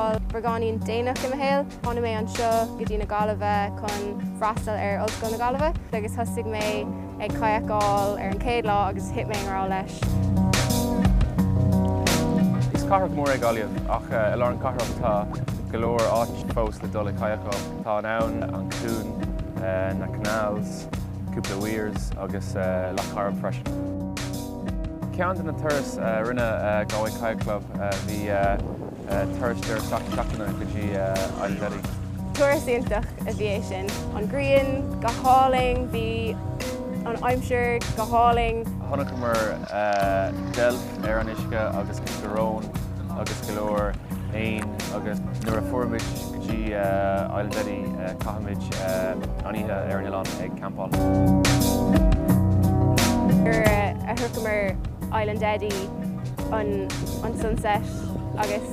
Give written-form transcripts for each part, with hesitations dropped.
kayakáil beagáinín déanach i mo shaol. Tháinig mé anseo go dtí na Gaillimhe chun freastal ar Ollscoil na Gaillimhe agus thosaigh mé ag kayakáil ar an chéad lá agus thit mé i ngrá leis. Is cathrach mór é Gaillimh ach i lár an cathrach tá go leor áit fós le dul ag kayakáil. Tá an abhainn, an cuan, na canals, cúpla weirs agus Loch Coirib freisin. Ceann de na turais a rinne Galway Kayak Club bhí turas deireadh seachtaine go dtí Island Eddie. Turas iontach a bhí é sin. An ghrian go hálainn, bhí an aimsir go hálainn. Chonaiceamar deilf ar an uisce agus cúpla rón agus go leor éin agus nuair a fuair muid go dtí Island Eddie caithfimid an oíche ar an oileán ag campáil. Nuair a shroicheamar Island Eddie an an sunset agus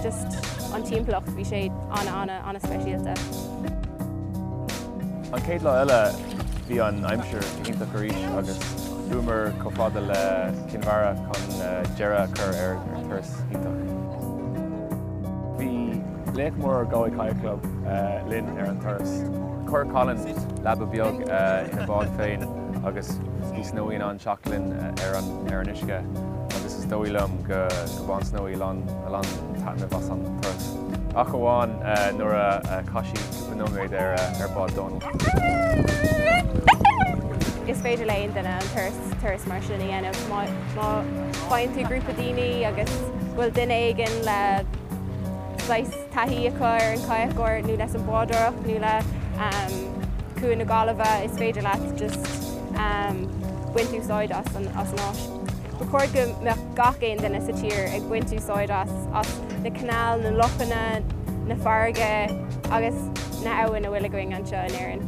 just an timpeallacht bhí sé ana ana ana speisialta. An chéad lá eile bhí an aimsir go hiontach arís agus chuamar chomh fada le Cinn Mhara chun deireadh a chur ar turas iontach. Bhí laoch mór Galway Kayak Club linn ar an turas. Chuir Colin leaba beag ina bád féin agus bhí Snowy in ann teacht linn ar an ar an uisce agus is dóigh liom go go bhain Snowy a lán a lán taitneamh as an turas. Ach amháin nuair a chaith sí cúpla nóiméad ar ar bád Dónal. Is féidir le aon duine an turas turas mar sin a dhéanamh má má faigheann tú grúpa daoine agus bhfuil duine éigin le saghas taithí acu ar an kayakáil nó leis an bádóireacht nó le Cuan na Gaillimhe is féidir leat just baint úsáid as an as an áis. Ba chóir go mbeadh gach aon duine sa tír ag baint úsáid as as na canáil, na lochanna, na farraige agus na abhann a bhfuil againn anseo in Éirinn.